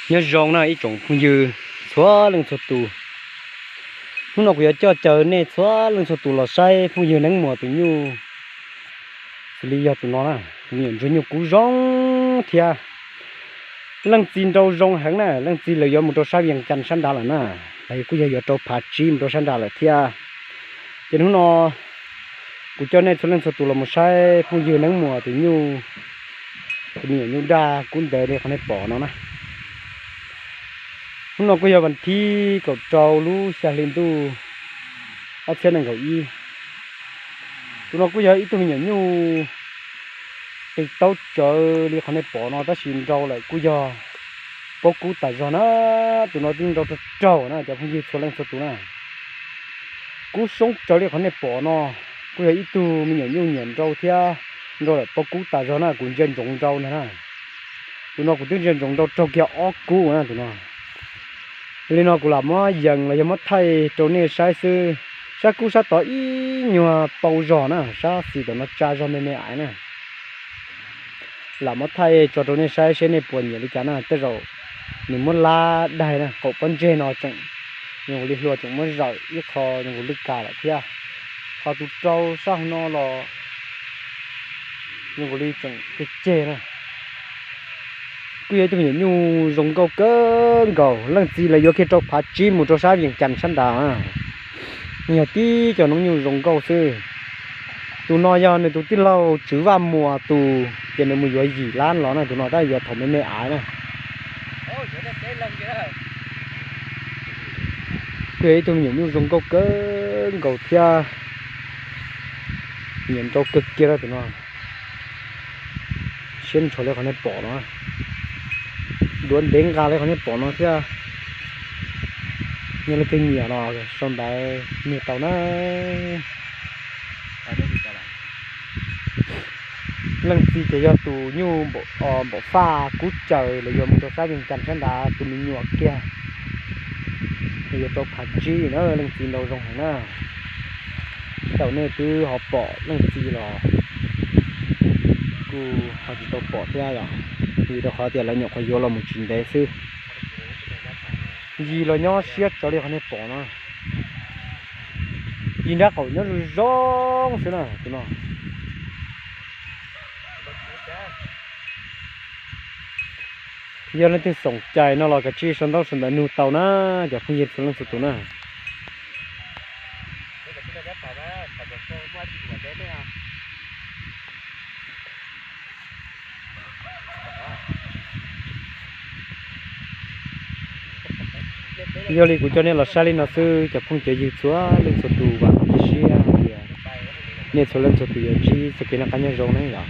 Nyob zoo na ib tsoom phooj ywg txhua leej txhua tus. Hnub no kuv yuav coj caw nej txhua leej txhua tus los saib phooj ywg Neeb Muas tus nyuj, xws li yog tus no na, tus me nyuam ntsuag nyuj kub zoo thiab. Leej txiv nrau zoo heev na, leej txiv lawv yuav mus rau sab Vias Cas sab nrad lawm na, los yog kuj yog yuav rau Phav Tsib mus rau sab nrad lawm thiab. Ces hnub no kuv coj nej txhua leej txhua tus los mus saib phooj ywg Neeb Muas tus nyuj, tus me nyuam nyuj daj kub ntev li qhov nej pom no na. Hnub no kuj yog vas thib kaum rau lub xya hli ntuj ob txhiab nees nkaum ib. Tus no kuj yog ib tug me nyuam nyuj qis taub tsawv li qhov nej pom no tab sis nrau lawm kuj yog paub kub tas zog na. Tus no twb nrau raug raug na cov phooj ywg txhua leej txhua tus na. Kub soob tsawv li qhov nej pom no, kuj yog ib tug me nyuam nyuj nyiam nrau thiab nrau lawm paub kub tas zog na, kuv ntsia ntsoov nrau ntag na. Tus no kuv twb ntsia ntsoov nrau raug kiag ob kub na tus no. Yog li no kuv lam muab yees los yog muab thaij rau nej saib xwb. Sab kub sab tod ib nyuag paub zog na, sab xis tom no tsa zog me me aiv na. Lam muab thaij tso rau nej saib seb nej puas nyiam li cas na, tej zaum nws muab lab daig na, qaum pob ntseg no tseem zoo nkaus li hlua tseem muab zawm ib qho zoo nkaus lwj kas lawm thiab. Ho tus rau sab hauv no los zoo nkaus li tseem ceg ceg na. Kuj yog ib tug me nyuam nyuj zoo nkauj kawg nkaus, leej txiv lawv yuav kiag rau Phav Tsib mus rau sab Vias Cas sab nrad. Nws yog tib cov noob nyuj zoo nkauj xwb. Tus no yog nws tus tij laug Tswv Vaj Muas tus, ces nws mus yuav yim lab los na, tus no tab yuav thaum me me aiv na. Kuj yog ib tug me nyuam nyuj zoo nkauj kawg nkaus thiab. Nyiam nrau kawg kiag tus no. Siab ntshua li qhov nej pom no, duav ntev nqa li qhov nej pom no thiab. Yog leej twg nyiam los sau ntawv nug tau na. Leej txiv ces yog tus nyuj npaum faj kub caws lawv yuav mus rau sab Vias Cas sab nrad, tus me nyuam kiag lawv yuav rau Phav Tsib na, leej txiv nrau zoo heev na. Tej zaum nej twb ho pom leej txiv los kuj ho tsis tau pom thiab yom, vim rau qhov tias lawv nyuam qhuav yuav los mus tsis ntev xwb. Yim los nyob siab tsawv li qhov nej pom no. Yim nrab qaum nyob zoo zoo xwb na tus no. Yog leej twg xoom cai no los kav tsij sau ntaub sau ntawv nug tau na, cov phooj ywg txhua leej txhua tus na. Yog li kuv coj nej los saib li no xwb cov phooj cov ywg txhua leej txhua tus, vam thiab cia siab tias nej txhua leej txhua tus yuav ntsib txoj kev noj qab nyob zoo na yom.